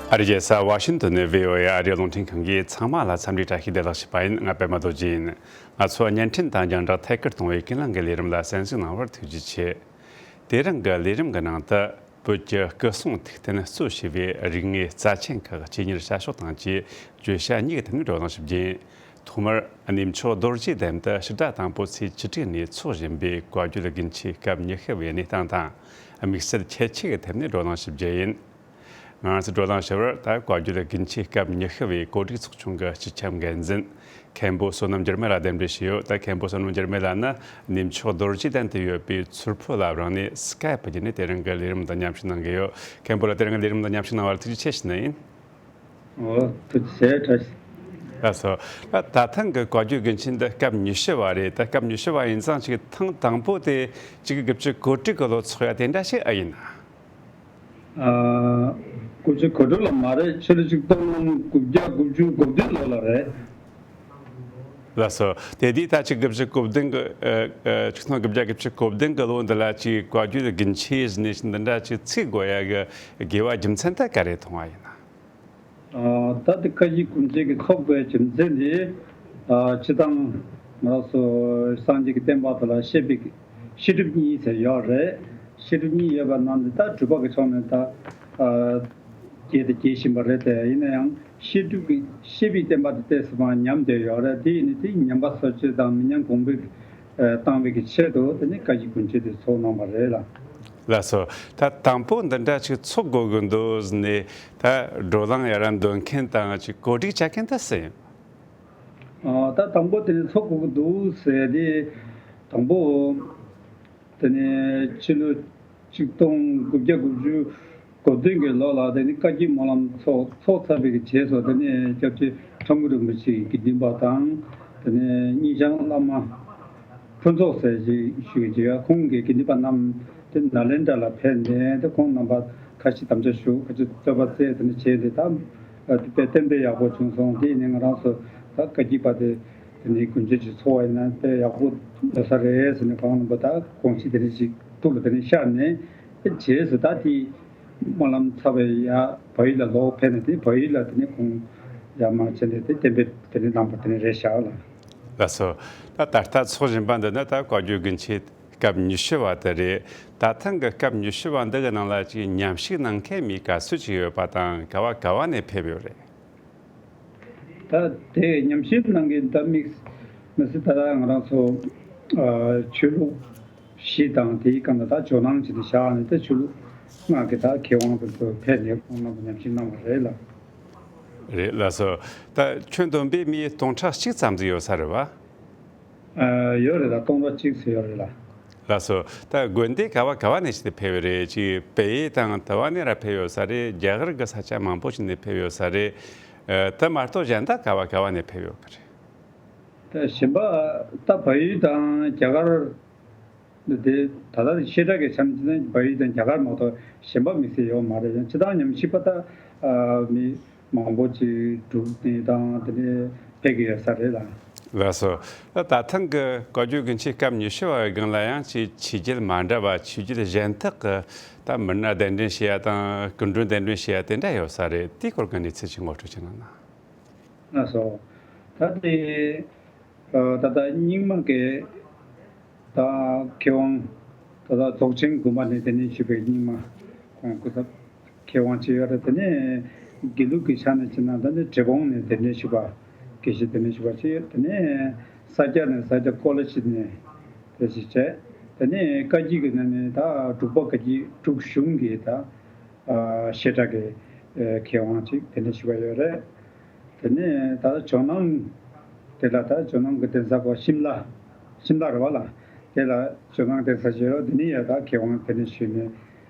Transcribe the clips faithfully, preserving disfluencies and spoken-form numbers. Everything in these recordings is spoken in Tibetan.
ཨ་རི་རྒྱལ་ས་ཝ་ཤིང་ཏོན་ནས་བྷི་ཨོ་ཨེ་ཨ་རིའི་རླུང་འཕྲིན་ཁང་གིས་ཚང་མ་ལ་འཚམས་འདྲི་བཀྲ་ཤིས་བདེ་ལེགས་ཞུས་པ་ཡིན། ང་པད་མ་རྡོ་རྗེ་ཡིན། ང་ཚོ་བརྙན་འཕྲིན་དང་རྒྱང་བསྒྲགས་ཐད་ཀར་གཏོང་བའི་ཀུན་གླེང་གི་ལས་རིམ་ལ་གསན་གཟིགས་གནང་བར་ཐུགས་རྗེ་ཆེ། དེ་རིང་གི་ལས་རིམ་གྱི་ནང་དུ། བོད་ཀྱི་སྐུ་སྲུང་ཐུགས་རྟེན་གཙོ་བྱས་པའི་རིག་གནས་རྩ་ཆེན་ཁག་སྐྱེ་གཉེར་བྱ་ཕྱོགས་དང་བཅས་བརྗོད་བྱ་གཉིས་ཀྱི་ཐད་ནས་བགྲོ་གླེང་ཞིབ་རྒྱས། ཐོག་མར་གནས་མཆོག་རྡོ་རྗེ་གདན་དུ་ཕྱི་ཟླ་དང་པོ་ཚེས་བཅུ་དྲུག་ནས་འཚོགས་བཞིན་པའི་བཀའ་བརྒྱུད་དགུན་ཆོས་སྐབས་ཉི་ཤུ་བའི་གནས་སྟངས་དང་། དམིགས་བསལ་ཁྱད་ཆོས་ཀྱི་ཐད་ནས་བགྲོ་གླེང་ཞིབ་རྒྱས་ཡིན། ང་ཚོས་བགྲོ་གླེང་ཞུ་བར་ད་བཀའ་བརྒྱུད་དགུན་ཆོས་སྐབས་ཉི་ཤུ་བའི་གོ་སྒྲིག་ཚོགས་ཆུང་གི་སྤྱི་ཁྱབ་འགན་འཛིན་མཁན་པོ་བསོད་ནམས་འགྱུར་མེད་ལ་གདན་འདྲེན་ཞུས་ཡོད། ད་མཁན་པོ་བསོད་ནམས་འགྱུར་མེད་ལགས་ནི་གནས་མཆོག་རྡོ་རྗེ་གདན་དུ་ཡོད་པའི་ཚུར་ཕོ་ལ་རང་ནས་སི་ཀའེ་པི་བརྒྱུད་ནས་དེ་རིང་གི་ལས་རིམ་དང་མཉམ་ཞུགས་གནང་གི་ཡོད། མཁན་པོ་ལགས་དེ་རིང་གི་ལས་རིམ་དང་མཉམ་ཞུགས་གནང་བར་ཐུགས་རྗེ་ཆེ་ཞུ་ནི་ཡིན། འོ། ཐུགས་རྗེ་ཆེ། བཀྲ་ཤིས། ལགས་སོ། ད་ད་ཐེངས་ཀྱི་བཀའ་བརྒྱུད་དགུན་ཆོས་འདི་སྐབས་ཉི་ཤུ་བ་རེད། ད་སྐབས་ཉི་ཤུ་བ་ཡིན་ཙང་ཅིག་ཐེངས་དང་པོ་དེ་ཆིག་སྟོང་དགུ་བརྒྱ་གོ་དྲུག་གི་ལོ་ཚོགས་ཡ་དེ་འདྲ་ཞིག་ཨེ་ཡིན་ན། ཨ། དགུ་བརྒྱ་གོ་དྲུག་ལ་མ་རེད། ཕྱི་ལོ་ཆིག་སྟོང་དགུ་བརྒྱ་དགུ་བཅུ་གོ་བདུན་ལོ་ལ་རེད། ལགས་སོ། དེ་དུས་ད་ཆིག་དགུ་བརྒྱ་གོ་བདུན་གི་ཨ་ཨ་ཆིག་སྟོང་དགུ་བརྒྱ་གོ་བདུན་གི་ལོ་འདི་ལ་ཅིག་བཀའ་བརྒྱུད་དགུན་ཆོས་ནས་འདི་འདྲ་ཅིག་ཚུགས་དགོས་ཡ་གི་དགོས་པ་རྒྱུ་མཚན་ད་ག་རེ་མཐོང་བ་ཡིན་ན། ཨ། ད་དེ་བཀའ་བརྒྱུད་དགུན་ཆོས་ཀྱི་ཚོགས་པའི་རྒྱུ་མཚན་དེ། ཨ། སྤྱིར་བཏང་ང་རང་ཚོ་སངས་རྒྱས་ཀྱི་བསྟན་པ་དེ་ལ་བཤད་པའི་བཤད་སྒྲུབ་གཉིས་ཟེར་ཡོད་རེད། བཤད་སྒྲུབ་གཉིས་ཡོད་པ་ནང་ནས་ད་སྒྲུབ་པ་གི་ཕྱོགས་ནས་ད། ཨ། རྒྱས་དང་རྒྱས་བཞིན་པ་རེད་དེ། ཡིན་ན་ཡང་བཤད་སྒྲུབ་ཀྱི་བཤད་པའི་བསྟན་པ་དེ་ཏོག་ཙམ་ཉམས་བསྡད་ཡོད་རེད། དེ་ཡིན་ནའི་དེ་ཉམས་པ་གསོ་བཅོས་དང་མི་ཉམས་གོང་འཕེལ་བཏང་བའི་གི་ཆེད་དུ་དེ་ནི་བཀའ་བརྒྱུད་དགུན་ཆོས་དེ་ཚོགས་གནང་བ་རེད་ལ། ལགས་སོ། ད་དང་པོ་འདི་འདྲ་ཅིག་ཚོགས་དགོས་ཀྱི་འདུག་ཟེར་ནས་ད་བགྲོ་གླེང་ཡར་འདོན་མཁན་དང་ཅིག་གོ་སྒྲིག་བྱ་མཁན་ད་སུ་ཡིན། ཨ། ད་དང་པོ་དེ་ནི་ཚོགས་དགོས་ཀྱི་འདུག་ཟེར་ཏེ། དང་པོ། དེ་ནས་ཕྱི་ལོ་ཆིག་སྟོང་དགུ་བརྒྱ་དགུ་བཅུ་གོ་བདུན་གྱི་ལོ་ལ་དེ་ནི་བཀའ་བརྒྱུད་སྨོན་ལམ་ཚོགས་ཚོགས་ཚར་བའི་རྗེས་སུ། དེ་ནས་སྐྱབས་རྗེ་ཁྲ་འགུ་རིན་པོ་ཆེའི་དགེ་འདུན་པ་དང་། དེ་ནས་སྙིང་བྱང་བླ་མ་ཕུན་ཚོགས་ཟེར་ཞིག་ཞུ་གི་ཡོད། ཁོང་གི་དགེ་འདུན་པ་རྣམས་དེ་ནཱ་ལེནྡྲ་ལ་ཕེབས་ནས། དེ་ཁོང་རྣམ་པ་ཁ་ཤས་དམ་བཅའ་ཞུ། ཁ་ཤས་རྩོད་པ་རྩོད། དེ་ནས་བྱས་ཏེ་ད་དཔེ་གཏན་འབེབས་ཡག་པོ་བྱུང་སོང་། དེ་ནས་ང་རང་ཚོ་ད་བཀའ་བརྒྱུད་པ་དེ་དེ་ནས་དགུན་ཆོས་ཅིག་ཚོགས་པ་ཡིན་ན་དཔེ་ཡག་པོ་ཡོད་ས་རེད་ཟེར་ནས། ཁོང་རྣམ་པ་ད་དགོངས་གཞི་དེ་ནས་ཞིག་ཐུགས་ལ་དེ་ནས་ཤར་ནས། དེ་རྗེས་སུ་ད་དེ་སྨོན་ལམ་ཚར་བའི་ཡ་བལ་ཡུལ་ལ་ལོག་ཕེབས་ནས། དེ་བལ་ཡུལ་ལ་དེ་ནས་ཁོང་ཡར་མར་བྱས་ནས་དེ་གཏན་འབེབས་དེ་ནས་གནང་པ་དེ་ནས་རེད་ཤག་ལ། ལགས་སོ། ད་ད་ལྟ་ཚོགས་བཞིན་པ་འདི་ནི་ད་བཀའ་བརྒྱུད་དགུན་ཆོས་སྐབས་ཉི་ཤུ་བ་དེ་རེད། ད་ཐེངས་ཀྱི་སྐབས་ཉི་ཤུ་བ་འདི་གི་ནང་ལ་ཅིག་མཉམ་ཞུགས་གནང་མཁན་མི་ག་ཚོད་ཅིག་ཡོད་པ་དང་། ག་བ་ག་བ་ནས་ཕེབས་ཡོད་རེད། ད་དེ་མཉམ་ཞུགས་གནང་མཁན་ད་དམིགས་མི་སྲིད། ད་ལྟ་ང་རང་ཚོ་ཨ་ཆོས་ལུགས་བཞི་དང་དེའི་སྒང་ལ་ད་ཇོ་ནང་བྱས་ནས་བཞག་ནས། ད་ཆོས་ལུགས་ལྔ་གི་ད་མཁས་དབང་དེ་ཚོ་ཕེབས་ནས་ཁོང་རྣམ་པ་མཉམ་ཞུགས་གནང་བ་རེད་ལ། རེད། ལགས་སོ། ད་ཁྱོན་བསྡོམས་པས་མི་སྟོང་ཕྲག་གཅིག་ཙམ་ཟིག་ཡོད་ས་རེད་བ། ཨ། ཡོད་རེད་ལ། སྟོང་ཕྲག་གཅིག་ཙམ་ཡོད་རེད་ལ། ལགས་སོ། ད་དགོན་སྡེ་ག་བ་ག་བ་ནས་ཅིག་ཕེབས་ཡོད་རེད། ཅིག་བལ་ཡུལ་དང་དེ་བ་ནས་ར་ཕེབས་ཡོད་ས་རེད། རྒྱ་གར་གི་ས་ཆ་མང་པོ་ཞིག་ནས་ཕེབས་ཡོད་ས་རེད། ཨ། དེ་མ་གཏོགས་གཞན་དག་ག་བ་ག་བ་ནས་ཕེབས་ཡོད་གི་རེད། ད་གཞན་པ་ད་བལ་ཡུལ་དང་རྒྱ་གར་འདི་དེ་ད་ལྟ་བཤད་གྲྭ་གི་ཆ་ནས་བྱས་ན་བལ་ཡུལ་དང་རྒྱ་གར་མ་གཏོགས་གཞན་པ་དམིགས་བསལ་ཡོད་མ་རེད། ཡང་སྤྱིར་བཏང་ཉམས་ཞིབ་པ་ད་ཨ་མི་མང་པོ་ཅིག་འབྲུག་ནས་དང་དེ་ནས་ཕེབས་ཀྱི་ཡོད་ས་རེད་ལ། ལགས་སོ། ད་ད་ཐེངས་ཀྱི་བཀའ་བརྒྱུད་དགུན་ཆོས་སྐབས་ཉི་ཤུ་བ་གི་སྒང་ལ་ཡང་ཅིག་ཆོས་བརྒྱུད་མ་འདྲ་བ་ཆོས་བརྒྱུད་གཞན་དག་གི་ད་མི་སྣ་གདན་འདྲེན་བྱེད་ཡ་དང་སྐུ་མགྲོན་གདན་འདྲེན་བྱེད་ཡ་དེ་འདྲ་ཡོད་ས་རེད། དེའི་སྐོར་གྱི་གནས་ཚུལ་ཅིག་ངོ་སྤྲོད་ཅིག་གནང་ན། ལགས་སོ། ད་དེ་ཨ་ད་ལྟ་རྙིང་མ་གི་ད་མཁས་དབང་། ད་ལྟ་རྫོགས་ཆེན་དགོན་པ་ནས་གདན་འདྲེན་ཞུས་པའི་རྙིང་མ་ཁོང་སྐུ་ཚབ་མཁས་དབང་ཅིག་ཡོད་རེད། དེ་ནས་དགེ་ལུགས་ཀྱི་ཆ་ནས་བྱས་ན་ད་ནི་འབྲས་སྤུངས་ནས་གདན་འདྲེན་ཞུས་པ། དགེ་བཤེས་གདན་འདྲེན་ཞུས་པ་ཅིག་ཡོད། དེ་ནས་ས་སྐྱ་ནས་ས་སྐྱ་ཀོ་ལེ་ཇི་ནས་དེ་ཞིག་བྱས། དེ་ནས་བཀའ་བརྒྱུད་ཀྱི་ནང་ནས་ད་འབྲུག་པ་བཀའ་བརྒྱུད་འབྲུག་གཞུང་གི་ད་ཨ་བཤད་གྲྭ་གི་ཨ་མཁས་དབང་ཅིག་གདན་འདྲེན་ཞུས་པ་ཡོད་རེད། དེ་ནས་ད་ཇོ་ནང་དེ་ལ་ད་ཇོ་ནང་གི་གདན་ས་གོ་ཤིམ་ལ། ཤིམ་ལ་རེད་བ་ལ། དེ་ལ་ཇོ་ནང་གདན་ས་ཞིག་ཡོད། དེ་ནས་ཡ་ད་མཁས་དབང་གདན་འདྲེན་ཞུས་ནས་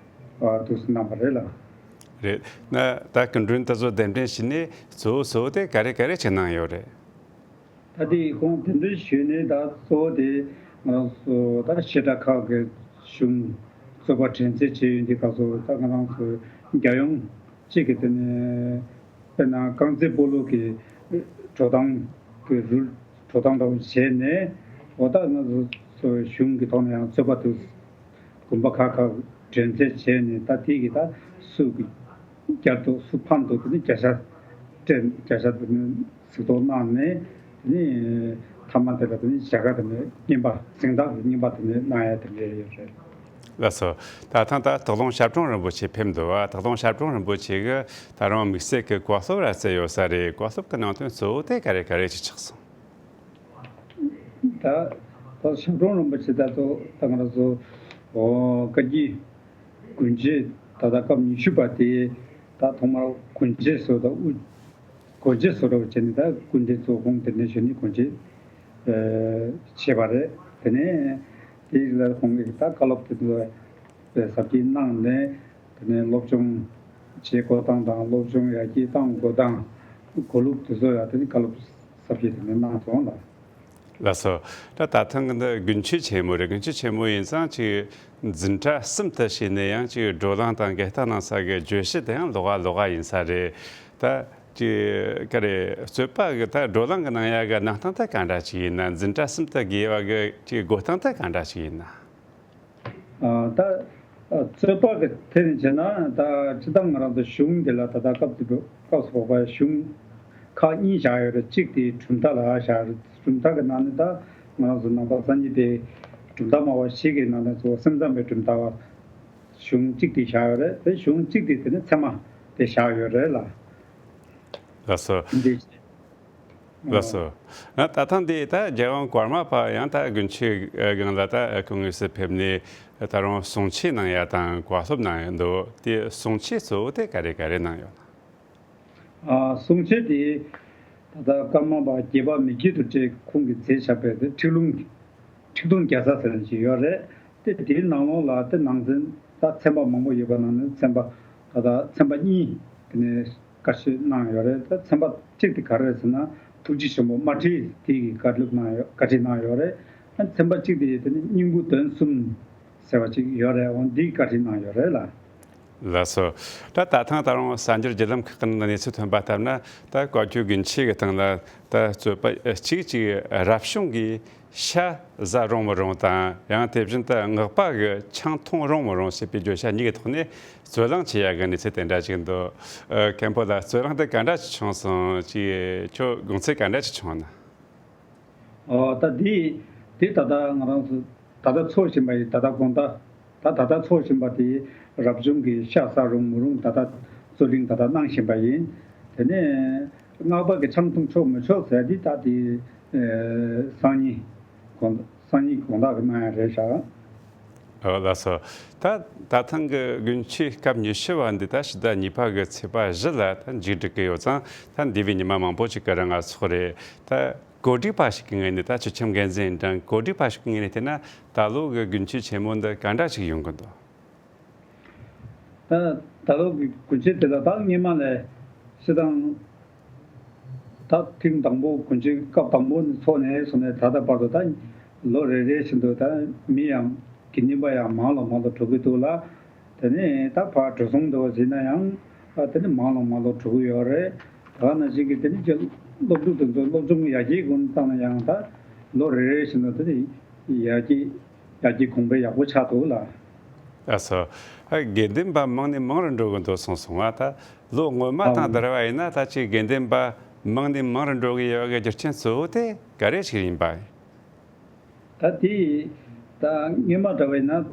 ཨ་འདུག་སེ་གནང་བ་རེད་ལ། རེད། ན་ད་སྐུ་མགྲོན་དེ་ཚོ་གདན་འདྲེན་ཞུས་ནས་གཙོ་བོ་གཙོ་བོ་དེ་ག་རེ་ག་རེ་བྱེད་གནང་ཡོད་རེད། ད་དེ་ཁོང་གདན་འདྲེན་ཞུས་ནས་ད་གཙོ་བོ་དེ་ང་རང་ཚོ་ད་བཤད་གྲྭ་ཁག་གི་གཞུང་རྩོད་པ་དྲན་ཚད་བྱས་ཡོད་འདི་ག་ཚོ་ད་ང་རང་ཚོ་རྒྱལ་ཡོངས་གཅིག་གི་དེ་ནས་དཔེར་ན་རྐང་རྩེད་སྤོ་ལོ་གི་འགྲོ་སྟངས་ཀྱི་རུལ་འགྲོ་སྟངས་འདྲ་བོ་བྱས་ནས། འོ་ད་ང་ཚོ་གཞུང་གི་ཐོག་ནས་ཡང་རྩོད་པ་དེ་དགོན་པ་ཁག་ཁག་དྲན་ཚད་བྱས་ནས། ད་དེ་གི་ད་སུ་གི་ བསྐྱར་དུ་སུ་ཕམ་དུ་དེ་ནི་བརྒྱ་ཆ་སྤྲད། བརྒྱ་ཆ་དེ་ནི་གཟིགས་རྟོག་གནང་ནས། དེ་ནི་མཐའ་མ་དེ་ལ་དེ་ནི་བྱ་དགའ་དེ་ནི་རྔན་པ་གཟེངས་རྟགས་ཀྱི་རྔན་པ་དེ་ནི་གནང་ཡ་དེ་འདྲ་ཡོད་རེད། ལགས་སོ། ད་ཐེངས་ད་སྟག་ལུང་ཞབས་དྲུང་རིན་པོ་ཆེ་ཕེབས་འདུག་བ། སྟག་ལུང་ཞབས་དྲུང་རིན་པོ་ཆེ་གི་ད་རུང་དམིགས་བསལ་གྱི་གོ་སློབ་ར་བསྩལ་ཡོད་ས་རེད། གོ་སློབ་ཀྱི་ནང་དོན་གཙོ་བོ་དེ་ག་རེ་ག་རེ་ཅིག་ཆགས་སོང་། ད་ད་ཞབས་དྲུང་རིན་པོ་ཆེ་ད་ཚོ་ད་ང་རང་ཚོ་ཨོ་བཀའ་བརྒྱུད་དགོན་ཆེན་ད་ལྟ་སྐབས་ཉི་ཤུ་པ་དེ་ད་ཐོག་མར་དགོན་ཆེན་བཟོ་ད་དབུ་དགོན་ཆེན་བཟོ་འདྲ་བྱས་ནས་ད་སྐུ་མདུན་ཚོ་ཁོང་དེ་ནས་གཞོན་ནུའི་དགོན་ཆེན་ཨ་བྱས་པ་རེད། དེ་ནས་དེ་ལ་ཁོང་གིས་ད་བཀའ་སློབ་དེ་ཚོ་ཟབ་རྒྱས་གནང་ནས། དེ་ནས་སློབ་སྦྱོང་བྱེད་དགོས་སྟངས་དང་། སློབ་སྦྱོང་ཡར་རྒྱས་གཏང་དགོས་སྟངས། གོ་ལུགས་དེ་ཚོ་ཡང་དེ་ནི་བཀའ་སློབ་ཟབ་རྒྱས་དེ་ནས་གནང་སོང་ལ། ལགས་སོ། ད་ད་ཐེངས་འདི་དགུན་ཆོས་ཆེན་མོ་རེད། དགུན་ཆོས་ཆེན་མོ་ཡིན་ཙང་ཅིག་འཛིན་གྲྭ་གསུམ་དུ་ཕྱེ་ནས་ཡང་ཅིག་བགྲོ་གླེང་དང་འགལ་རྟགས་གནང་ས་གི་བརྗོད་གཞི་དེ་ཡང་ལོགས་ཀ་ལོགས་ཀ་ཡིན་ས་རེད། ད་ཅིག་ག་རེ་རྩོད་པ་གི་ད་བགྲོ་གླེང་གི་གནང་ཡ་གི་གནང་སྟངས་དེ་ག་འདྲ་ཅིག་ཡིན་ན། འཛིན་གྲྭ་གསུམ་དུ་དགོས་པ་གི་ཅིག་དགོས་སྟངས་དེ་ག་འདྲ་ཅིག་ཡིན་ན། ཨ་ད་ཨ་རྩོད་པ་གི་ཐད་ནས་བྱས་ན། ད་སྤྱིར་བཏང་ང་རང་ཚོ་གཞུང་འདི་ལ་ད་ལྟ་སྐབས་དེ་སྐབས་སུ་བབས་པའི་གཞུང་ཁག་གཉིས་བཞག་ཡོད་རེད། གཅིག་དེ་གྲུབ་མཐའ་ལ་བཞག་ཡོད་རེད། གྲུབ་མཐའ་གི་ནང་ནས་ད་ང་རང་ཚོ་ནང་པ་སངས་རྒྱས་པའི་གྲུབ་མཐའ་སྨྲ་བ་བཞི་གི་ནང་ནས་གཙོ་བོ་སེམས་ཙམ་པའི་གྲུབ་མཐའ་བ་གཞུང་གཅིག་དེ་བཞག་ཡོད་རེད། དེ་གཞུང་གཅིག་དེ་དེ་ནི་ཚད་མ་དེ་བཞག་ཡོད་རེད་ལ། ལགས་སོ། འདི། ལགས་སོ། ད་ཐེངས་འདི་ད་རྒྱལ་དབང་ཀརྨ་པ་ཡང་ད་དགུན་ཆོས་སྒང་ལ་ད་སྐུ་དངོས་སུ་ཕེབས་ནས་ད་རུང་གསུང་ཆོས་གནང་ཡ་དང་གོ་སློབ་གནང་ཡ་འདུག་དེ་གསུང་ཆོས་གཙོ་བོ་དེ་ག་རེ་ག་རེ་གནང་ཡོད་ན། ཨ་གསུང་ཆོས་དེ་ད་ལྟ་ཀརྨ་པ་དགྱེས་པ་མི་བསྐྱོད་དུ་བཀྲས་ཁོང་གིས་མཛད་བཞག་པའི་དེ་ཁྲིད་ལུང་། ཁྲིད་སྟོན་རྒྱལ་ས་ཟེར་ནས་ཅིག་ཡོད་རེད། དེ་དེའི་ནང་ལོགས་ལ་དེ་ནང་ཚན་ད་ཚན་པ་མང་པོ་ཡོད་པ་ནང་ནས་ཚན་པ་ད་ལྟ་ཚན་པ་གཉིས་དེ་ནས་བཀའ་ཆོས་གནང་ཡོད་རེད། ད་ཚན་པ་གཅིག་དེ་ག་རེ་རེད་ཟེར་ན། ཐུགས་རྗེ་ཆེན་པོ་དམར་ཁྲིད་དེ་གི་བཀའ་སློབ་གནང་ཡོད། བཀའ་ཁྲིད་གནང་ཡོད་རེད། ཨ་ཚན་པ་གཅིག་དེ་དེ་ནི་སྙིང་པོ་དོན་གསུམ་ཟེར་བ་གཅིག་ཡོད་རེད། འོ་འདི་བཀའ་ཁྲིད་གནང་ཡོད་རེད་ལ། ལགས་སོ། ད་ད་ཐེངས་ད་རུང་གསར་འགྱུར་བརྒྱུད་ལམ་ཁག་གི་ནང་གནས་ཚུལ་ཐོན་པ་ལྟར་ན། ད་བཀའ་བརྒྱུད་དགུན་ཆོས་ཀྱི་སྟེང་ལ་ད་རྩོད་པ་གཅིག་གཅིག་རབ་བྱུང་གི་ཤ་ཟ་རུང་མི་རུང་དང་། ཡང་དེ་བཞིན་དུ་སྔགས་པ་གི་ཆང་འཐུང་རུང་མི་རུང་ཞེས་པའི་བརྗོད་བྱ་གཉིས་ཀྱི་ཐོག་ནས་རྩོད་གླེང་བྱེད་ཡ་གི་གནས་ཚུལ་དེ་འདྲ་ཅིག་འདུག་ཨ་མཁན་པོ་ལགས། རྩོད་གླེང་དེ་ག་འདྲ་ཅིག་བྱུང་སོང་། ཅིག་ཁྱོད་དགོངས་ཚུལ་ག་འདྲ་ཅིག་བྱུང་ན། ཨོ་ད་འདི་འདི་ད་ལྟ་ང་རང་ཚོ་ད་ལྟ་འཚོགས་བཞིན་པ་ཡིན། ད་ལྟ་དགོང་དག་ད་ད་ལྟ་འཚོགས་བཞིན་པ་དེ་རབ་བྱུང་གི་ཤ་ཟ་རུང་མི་རུང་ད་ལྟ་རྩོད་གླེང་ད་ལྟ་གནང་བཞིན་པ་ཡིན། དེ་ནས་སྔགས་པ་གི་ཆང་འཐུང་ཆོག་མི་ཆོག་ཟེར་འདི་ད་དེ་ཨེ་སང་ཉིན་དགོང་སང་ཉིན་དགོང་དག་གི་གནང་ཡ་རེད་ཤག་ཨོ་ལགས་སོ། ད་ད་ཐེངས་ཀྱི་དགུན་ཆོས་སྐབས་ཉི་ཤུ་བ་འདི་ད་ཕྱི་ཟླ་གཉིས་པ་གི་ཚེས་པ་བཞི་ལ་ད་མཇུག་སྒྲིལ་གི་ཡོད་ཙང་། ད་འདས་པའི་ཉི་མ་མང་པོ་ཅིག་གི་རིང་ང་ཚོགས་རེད། ད་གོ་སྒྲིག་པ་ཞིག་གི་ངོས་ནས། ད་ཆོས་ཁྱིམ་འགན་འཛིན་ཡིན་ཀྱང་གོ་སྒྲིག་པ་ཞིག་གི་ངོས་ནས་བལྟས་ན། ད་ལོ་གི་དགུན་ཆོས་ཆེན་མོ་འདི་ག་འདྲ་ཞིག་ཡོང་གི་འདུག་ད་ད་ལོ་གི་དགུན་ཆོས་དེ་ལ་ད་སྔོན་མ་ལས་སྤྱིར་བཏང་ད་ཐེངས་དང་པོ་དགུན་ཆོས་སྐབས་དང་པོ་ནས་འཚོགས་ནས་བཟུང་ནས་ད་ལྟ་བར་དུ་ད་ལོ་རེ་རེ་བཞིན་དུ་ད་མི་ཡང་གི་སྣུམ་པ་ཡང་མང་ལ་མང་དུ་འགྲོ་གི་འདུག་ལ། དེ་ནས་ད་ཕར་འགྲོ་སོང་འདྲ་བོ་བྱས་ན་ཡང་ཨ་དེ་ནས་མང་ལ་མང་དུ་འགྲོ་གི་ཡོད་རེད། ད་ག་ནང་བཞིན་གྱི་དེ་ནས་ཀྱི་སློབ་ཕྲུག་དེ་ཚོ་སློབ་སྦྱོང་ཡར་རྒྱས་གུན་བཏང་ན་ཡང་ད་ལོ་རེ་རེ་བཞིན་དུ་དེ་ནས་ཡར་རྒྱས་ཡར་རྒྱས་གོང་འཕེལ་ཡག་པོ་ཆགས་འདུག་ལ། ལགས་སོ། ཨ་དགེ་འདུན་པ་མང་ནས་མང་རུ་འགྲོ་གི་འདུག་གསུངས་སོང་བ། ད་ལོ་སྔོན་མ་དང་བསྡུར་བ་ཡིན་ན་ད་ཅིག་དགེ་འདུན་པ་མང་ནས་མང་རུ་འགྲོ་གི་ཡོད་པའི་རྒྱུ་རྐྱེན་གཙོ་བོ་དེ་ག་རེ་ཞིག་ཡིན་པ། ད་དེ་ད་སྔོན་མ་འདྲ་བ་ཡིན་ན།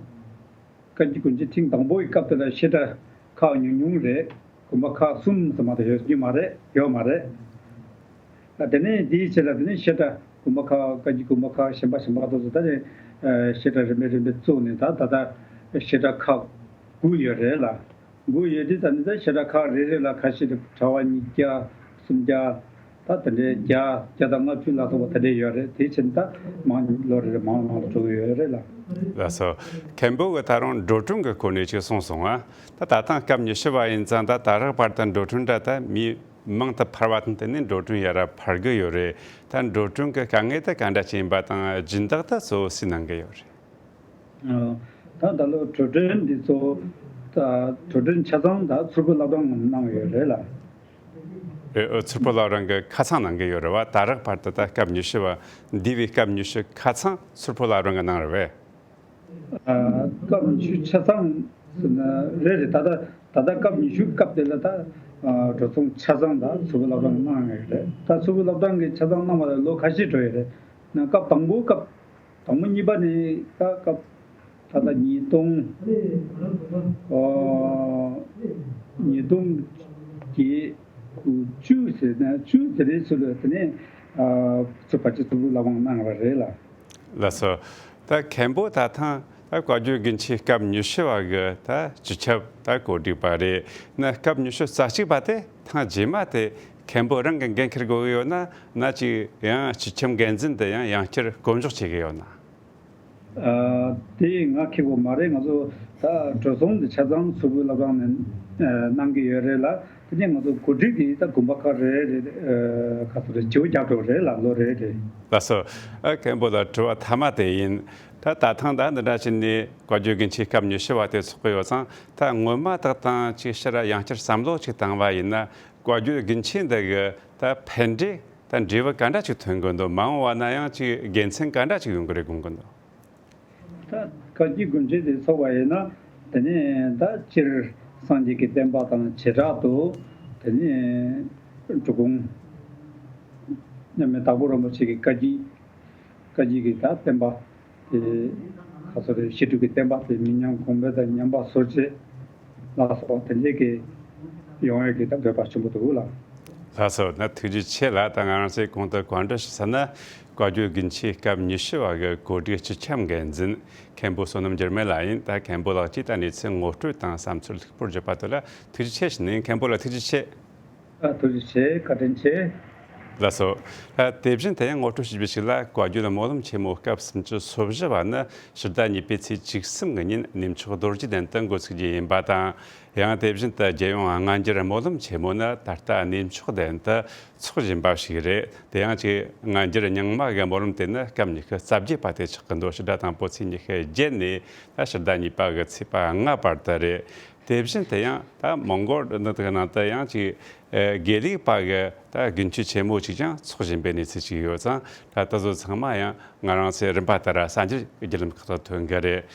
བཀའ་བརྒྱུད་དགུན་ཆོས་ཐེངས་དང་པོ་ཡི་སྐབས་དེ་ལ་བཤད་གྲྭ་ཁག་ཉུང་ཉུང་རེད། དགོན་པ་ཁག་གསུམ་ཙམ་མ་གཏོགས་ཡོད་རྒྱུ་མ་རེད། ཡོད་མ་རེད། ཨ་དེ་ནས་དེའི་རྗེས་ལ་དེ་ནས་བཤད་གྲྭ་དགོན་པ་ཁག་བཀའ་བརྒྱུད་དགོན་པ་ཁག་གཞན་པ་གཞན་པ་དེ་ཚོ་ད་ནས་ཨ་བཤད་གྲྭ་རིམ་པས་རིམ་པས་བཙུགས་ནས་ད་ད་ལྟ་བཤད་གྲྭ་ཁག་དགུ་ཡོད་རེད་ལ། དགུ་ཡོད་དུས་ད་ནི་ད་བཤད་གྲྭ་ཁག་རེ་རེ་ལ་ཁ་ཤས་དེ་གྲྭ་པ་ཉིས་བརྒྱ་སུམ་བརྒྱ། ད་དེ་འདྲའི་བརྒྱ་བརྒྱ་དང་ལྔ་བཅུ་ལ་སོགས་པ་དེ་འདྲའི་ཡོད་རེད། དེ་ཕྱིན་ད་མང་ལོ་རེ་རེ་མང་མང་འགྲོ་གི་ཡོད་རེད་ལ། ལགས་སོ། མཁན་པོ་གིས་ད་རུང་འགྲོ་གྲོན་གྱི་སྐོར་ནས་ཅིག་གསུངས་སོང་ང་། ད་ད་ཐེངས་སྐབས་ཉི་ཤུ་བ་ཡིན་ཙང་ད་ད་རག་བར་དུ་འགྲོ་གྲོན་འདྲ་ད་མི་མང་དུ་འཕར་བ་དང་བསྟུན་ནས་འགྲོ་གྲོན་ཡར་འཕར་གི་ཡོད་རེད། ད་འགྲོ་གྲོན་གྱི་དཀའ་ངལ་དེ་ག་འདྲ་ཅིག་ཡིན་པ་དང་སྦྱིན་བདག་དེ་གཙོ་བོ་སུས་གནང་གི་ཡོད་རེད། ཨ་ད་ད་ལོ་འགྲོ་གྲོན་འདི་ཚོ་ད་འགྲོ་གྲོན་ཆ་ཚང་ད་མཚུར་ཕུ་བླ་བྲང་ངམ་གནང་ཡོད་རེད་ལ། ཨེ་ཨོ་མཚུར་ཕུ་བླ་བྲང་གི་ཁ་ཚང་གནང་གི་ཡོད་རེད་བ། ད་རག་བར་དུ་ད་སྐབས་ཉི་ཤུ་བ་འདས་པའི་སྐབས་ཉི་ཤུ་ཁ་ཚང་མཚུར་ཕུ་བླ་བྲང་གིས་གནང་རེད་བས། ཨ་སྐབས་ཉི་ཤུ་ཆ་ཚང་ཟེར་ན་རེད་རེད། ད་ལྟ་ ད་ལྟ་སྐབས་ཉི་ཤུ་སྐབས་དེ་ལ་ད་ཨ་འགྲོ་སོང་ཆ་ཚང་ད་མཚུར་ཕུ་བླ་བྲང་གནང་ཡོད་རེད། ད་མཚུར་ཕུ་བླ་བྲང་གི་ཆ་ཚང་གནང་བ་ལ་ལོ་ཁ་ཤས་འགྲོ་ཡོད་རེད། ན་སྐབས་དང་པོ་སྐབས་དང་པོ་གཉིས་པ་ནས་ད་སྐབས་ད་ལྟ་ཉིས་སྟོང་ཨ་ཉིས་སྟོང་བརྒྱད་དགུ་བཅུ་ཟེར་ན་བཅུ་དེ་རེད་ཚུལ་ལ་དེ་ནས་ཨ་ཚུར་ཕལ་ཆེར་མཚུར་ཕུ་བླ་བྲང་གནང་བ་རེད་ལ། ལགས་སོ། ད་མཁན་པོ་ད་ཐེངས་ད་བཀའ་བརྒྱུད་དགེ་ཆེ་སྐབས་ཉི་ཤུ་བ་གི་ད་སྤྱི་ཁྱབ་ད་གོ་སྒྲིག་པ་རེད། ན་སྐབས་ཉི་ཤུ་རྩ་གཅིག་པ་དེ་ཐེངས་རྗེས་མ་དེ་མཁན་པོ་རང་གི་འགན་འཁུར་དགོས་ཀྱི་ཡོད་ན། ན་ཅིག་ཡང་སྤྱི་ཁྱབ་འགན་འཛིན་དེ་ཡང་ཡང་བསྐྱར་བསྐོ་འཇོག་བྱེད་ཀྱི་ཡོད་ན། ཨ་དེ་ང་ཁེ་གོ་མ་རེད། ང་ཚོ་ད་འགྲོ་སོང་དེ་ཆ་ཚང་མཚུར་ཕུ་བླ་བྲང་ནས་ཨ་གནང་གི་ཡོད་རེད་ལ། དེ་ནས་ང་ཚོ་གོ་སྒྲིག་དེ་ད་དགོན་པ་ཁག་རེ་རེ་ཨ་ག་ཚོད་རེ་བྱེའུ་རྒྱག་འགྲོ་རེད་ལ་ལོ་རེ་རེ། ལགས་སོ། ཨ་མཁན་པོ་ལ་དྲི་བ་མཐའ་མ་དེ་ཡིན། ད་ད་ཐེངས་ད་འདི་འདྲ་བྱས་ནས་བཀའ་བརྒྱུད་དགེ་ཆེ་སྐབས་ཉི་ཤུ་བ་དེ་ཚོགས་ཀྱི་ཡོད་ཙང་། ད་སྔོན་མ་དག་དང་ཅིག་ཕྱིར་ཡང་བསྐྱར་བསམ་བློ་ཅིག་བཏང་བ་ཡིན་ན། བཀའ་བརྒྱུད་དགེ་ཆེ་འདི་གི་ད་ཕན་འབྲས་ད་འབྲས་བུ་ག་འདྲ་ཅིག་ཐོན་གི་འདུག་མ་འོངས་པ་ན་ཡང་ཅིག་དགེ་མཚན་ག་འདྲ་ཅིག་ཡོང་གི་རེད་དགོངས་གི་འདུག་ད་བཀའ་བརྒྱུད་དགེ་ཆེ་དེ་ཚོགས་པ་ཡིན་ན། དེ་ནས་ད་སྤྱིར་སངས་རྒྱས་ཀྱི་བསྟན་པ་དང་བྱེ་བྲག་ཏུ་དེ་ནས་འབྲི་གུང་མཉམ་མེད་དྭགས་པོ་རིན་པོ་ཆེ་གི་བཀའ་བརྒྱུད་བཀའ་བརྒྱུད་ཀྱི་ད་བསྟན་པ་དེ་ག་ཚོད་རེད། བཤད་སྒྲུབ་ཀྱི་བསྟན་པ་དེ་མི་ཉམས་གོང་འཕེལ་དང་ཉམས་པ་སོར་ཆུད་ལ་སོགས་དེ་འདྲས་ཀྱི་ཡོང་ཡས་ཀྱི་ད་འདོད་པ་ཆེན་པོ་འདུག་ལ། ལགས་སོ། ན་ཐུགས་རྗེ་ཆེ་ལ། ད་ང་རང་ཚོས་གོང་དུ་གོ་སྒྲིག་ཞུས་ཚར་ན། བཀའ་བརྒྱུད་དགེ་ཆེ་སྐབས་ཉི་ཤུ་བ་གི་གོ་སྒྲིག་སྤྱི་ཁྱབ་འགན་འཛིན་མཁན་པོ་བསོད་ནམས་འགྱུར་མེད་ལགས་ཡིན། ད་མཁན་པོ་ལགས་ཀྱིས་ད་གནས་ཚུལ་ངོ་སྤྲོད་དང་བསམ་ཚུལ་ལྷུག་པོར་བརྗོད་པ་དེ་ལ་ཐུགས་རྗེ་ཆེ་ཞུ་ནས། མཁན་པོ་ལགས་ཐུགས་རྗེ་ཆེ། ཨ་ཐུགས་རྗེ་ཆེ། བཀའ་དྲིན་ཆེ། ལགས་སོ། ཨ་དེ་བཞིན་དུ་ཡང་ངོ་སྤྲོད་ཞུས་པའི་ཞིག་ལ། བཀའ་བརྒྱུད་སྨོན་ལམ་ཆེན་མོ་སྐབས་སུམ་ཅུ་སོ་བཞི་བ་ནི་ཕྱི་ཟླ་གཉིས་པའི་ཚེས་བཅུ་གསུམ་གྱི་ཉིན་གནས་མཆོག་རྡོ་རྗེ་གདན་དུ་འགོ་ཚུགས་རྒྱུ་ཡིན་པ་དང་། ཡང་དེ་བཞིན་དུ་རྒྱལ་ཡོངས་སྔ་འགྱུར་སྨོན་ལམ་ཆེན་མོ་ནི་ད་ལྟ་གནས་མཆོག་གདན་དུ་འཚོགས་བཞིན་པ་ཞིག་རེད། དེ་ཡང་ཅིག་སྔ་འགྱུར་རྙིང་མ་གི་སྨོན་ལམ་དེ་ནི་སྐབས་ཉི་ཤུ་རྩ་བརྒྱད་པ་དེ་ཆགས་ཀྱི་འདུག་ཕྱི་ཟླ་དང་པོ་ཚེས་ཉི་ཤུ་བརྒྱད་ནས་ད་ཕྱི་ཟླ་གཉིས་པ་གི་ཚེས་པ་ལྔ་བར་དུ་རེད། དེ་བཞིན་དུ་ཡང་ད་མོང་གོལ་འདི་དག་ནང་དུ་ཡང་ཅིག་ཨེ་དགེ་ལུགས་པ་གི་ད་དགུན་ཆོས་ཆེན་མོ་ཅིག་ཀྱང་འཚོགས་བཞིན་པའི་གནས་ཚུལ་ཅིག་ཡོད་ཙང་། ད་ལྟ་ཚོ་ཚང་མ་ཡང་ང་རང་ཚོའི་རིམ་པ་ལྟར་གསར་འགྱུར་བརྒྱུད་ལམ་ཁག་ཏུ་ཐོན་གི་རེད།